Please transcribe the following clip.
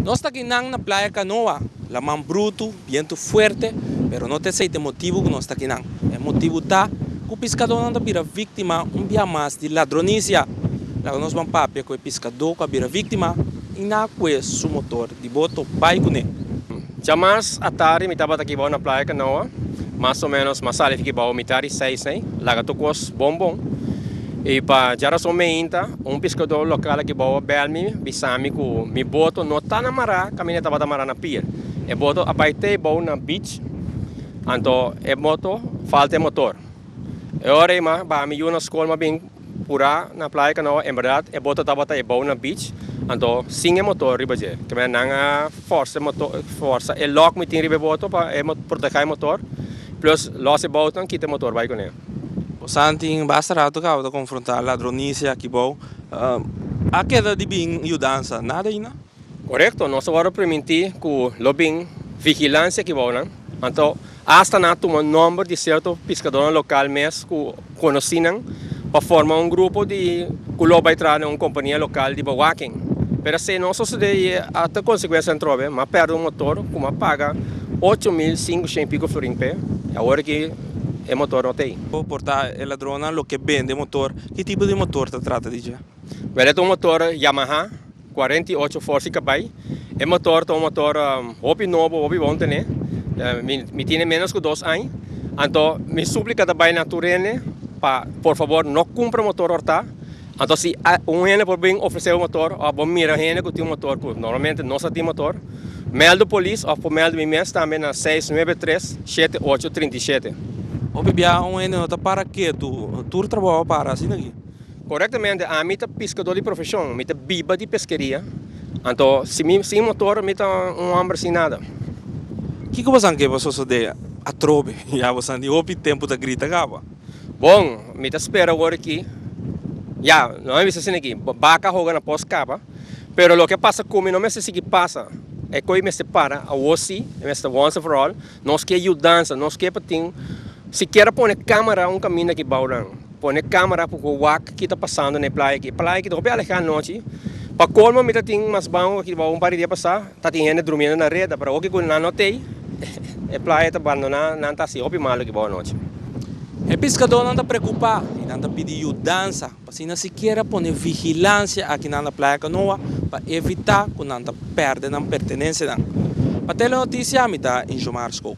Nos ta akinan na Playa Canoa, laman brutu, bientu fuerte, pero no ta esei ta e motibu ku nos ta akinan. E motibu ta ku piskadónan ta bira víktima un bia mas di ladronisia. Laga nos ban papia ku e piskadó ku a bira víktima i na kue su motor di boto bai kuné. Djamas atardi mi tabata aki bou na Playa Canoa, mas o menos m'a sali aki bou mitar di seis nei, laga tur kos bon bon. I pa djarason meinta un piskadó lokal aki bou a bel mi bisa mi ku mi boto no ta na mará kaminda e tabata mará na pier. E boto a bai te bou na beach, anto e boto falta e motor. E ora ei m'a baha mi yu na skol m'a bin Purá na Playa Canoa en berdad e boto tabata e bou na beach anto sin e motor riba dje. Kibera nan a forsa e motor forsa e lock mi tin riba e boto pa e proteha e motor plus los e boutnan kita e motor bai cune. Bosan tin basta rato caba ta confronta ladronisia aki bou. A keda di bin yudansa? Nada ainda? Korekto, nos a wòrdu primintí ku lo bin vigilansia aki bou nan. Anto asta nan a tuma nòmber di sierto piskadónan lokal mes ku konosí nan pa forma un grupo di ku lo bai traha den un kompania lokal di bewaking. Pero esei no a sosodé i a ta konsekuensia atrobe, m'a pèrdè un motor ku m'a paga 8500 i piko florin p'e i awor aki e motor no t'ei. Por ta e ladronnan lo ke bende e motor, ki tipo di motor ta trata di dje? Wèl e ta un motor Yamaha. 48 forsi kabai. E motor ta un motor hopi nobo, hopi bon tene. Mi tine menos ku dos aña. Anto mi suplika ta bai na tur hende pa por fabor no kumpra motor hortá. Anto si un hende por bin ofresé un motor òf bo mira hende ku tin un motor ku normalmente no sa tin motor, mèldu polis òf por mèldu mi mes tambe na 693 78 37. Hopi bia un hende no ta para ketu, tur trabou a para asina aki. Korektamente, ami ta piskadó di profeshon, mi ta biba di peskeria, anto si mi sin motor mi ta un hòmber sin nada. Kiko bosan ke pa sosodé atrobe? Ya bosan di hopi tempu ta grita kaba. Bon, mi ta spera awor aki, ya, no a bisa asina aki, baka hoga na pos kaba, pero loke a pasa ku mi no mester sigui pasa, e koi mester para awor si, e mester once and for all. Nos ke yudansa, nos ke pa tin sikiera pone kamera un kaminda aki bou nan. Pone kamera pa ku wak ki ta pasando na e playa aki. E playa aki ta hopi alehá anochi. Pa kolmo mi ta tin mas bango aki bou un par di dia pasá ta tin hende drumiendo na reda, pero oki ku nan no t'ei e playa ta bandoná, nan ta hasi hopi malu aki bou anochi. E piskadónan ta preokupá i nan ta pidi yudansa pa asina sikiera pone vigilansia aki nan na Playa Canoa pa evitá ku nan ta pèrdè nan pertenensianan. Pa Telenotisia mi ta Injomar Schoop.